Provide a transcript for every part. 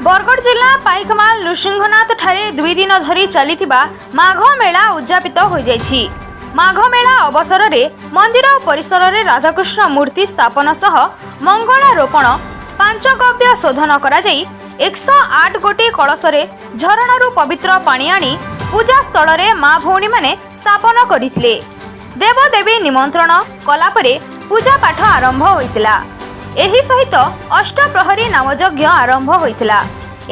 ବରଗଡ଼ ଜିଲ୍ଲା ପାଇକମାଲ ନୃସିଂହନାଥ ଠାରେ 2 ଦିନ ଧରି ଚାଲିଥିବା ମାଘ ମେଳା ଉଦଯାପିତ ହୋଇଯାଇଛି। ମାଘ ମେଳା ଅବସରରେ ମନ୍ଦିର ପରିସରରେ ରାଧାକୃଷ୍ଣ ମୂର୍ତ୍ତି ସ୍ଥାପନ ସହ ମଙ୍ଗଳାରୋପଣ, ପାଞ୍ଚଗବ୍ୟ ଶୋଧନ କରାଯାଇ 108 ଗୋଟି କଳସରେ ଝରଣାରୁ ପବିତ୍ର ପାଣି ଆଣି ପୂଜା ସ୍ଥଳରେ ମା ଭଉଣୀମାନେ ସ୍ଥାପନ କରିଥିଲେ। ଦେବଦେବୀ ନିମନ୍ତ୍ରଣ କଲା ପରେ ପୂଜା ପାଠ ଆରମ୍ଭ ହୋଇଥିଲା। ଏହି ସହିତ ଅଷ୍ଟପ୍ରହରୀ ନାମଯଜ୍ଞ ଆରମ୍ଭ ହୋଇଥିଲା।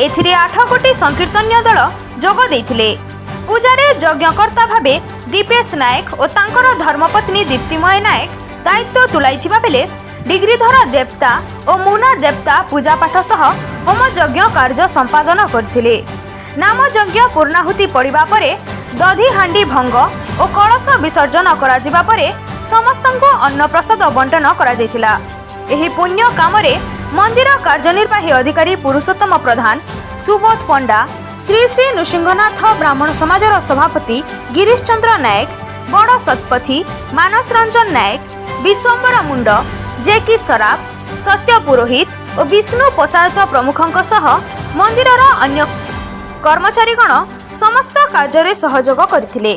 ଏଥିରେ 8 ଗୋଟି ସଂକୀର୍ତ୍ତନ୍ୟ ଦଳ ଯୋଗ ଦେଇଥିଲେ। ପୂଜାରେ ଯଜ୍ଞକର୍ତ୍ତା ଭାବେ ଦୀପେଶ ନାୟକ ଓ ତାଙ୍କର ଧର୍ମପତ୍ନୀ ଦୀପ୍ତିମୟ ନାୟକ ଦାୟିତ୍ୱ ତୁଲାଇଥିବା ବେଳେ ଡିଗ୍ରୀଧର ଦେବତା ଓ ମୁନା ଦେବତା ପୂଜାପାଠ ସହ ହୋମଯଜ୍ଞ କାର୍ଯ୍ୟ ସମ୍ପାଦନ କରିଥିଲେ। ନାମଯଜ୍ଞ ପୂର୍ଣ୍ଣାହୁତି ପଡ଼ିବା ପରେ ଦଧିହାଣ୍ଡି ଭଙ୍ଗ ଓ କଳସ ବିସର୍ଜନ କରାଯିବା ପରେ ସମସ୍ତଙ୍କୁ ଅନ୍ନପ୍ରସାଦ ବଣ୍ଟନ କରାଯାଇଥିଲା। ଏହି ପୁଣ୍ୟ କାମରେ ମନ୍ଦିର କାର୍ଯ୍ୟନିର୍ବାହୀ ଅଧିକାରୀ ପୁରୁଷୋତ୍ତମ ପ୍ରଧାନ, ସୁବୋଧ ପଣ୍ଡା, ଶ୍ରୀ ଶ୍ରୀ ନୃସିଂହନାଥ ବ୍ରାହ୍ମଣ ସମାଜର ସଭାପତି ଗିରୀଶ ଚନ୍ଦ୍ର ନାୟକ, ବଡ଼ ଶତପଥୀ, ମାନସ ରଞ୍ଜନ ନାୟକ, ବିଶ୍ୱମ୍ବର ମୁଣ୍ଡ, ଜେକି ସରାଫ, ସତ୍ୟ ପୁରୋହିତ ଓ ବିଷ୍ଣୁ ପଶାୟତ ପ୍ରମୁଖଙ୍କ ସହ ମନ୍ଦିରର ଅନ୍ୟ କର୍ମଚାରୀଗଣ ସମସ୍ତ କାର୍ଯ୍ୟରେ ସହଯୋଗ କରିଥିଲେ।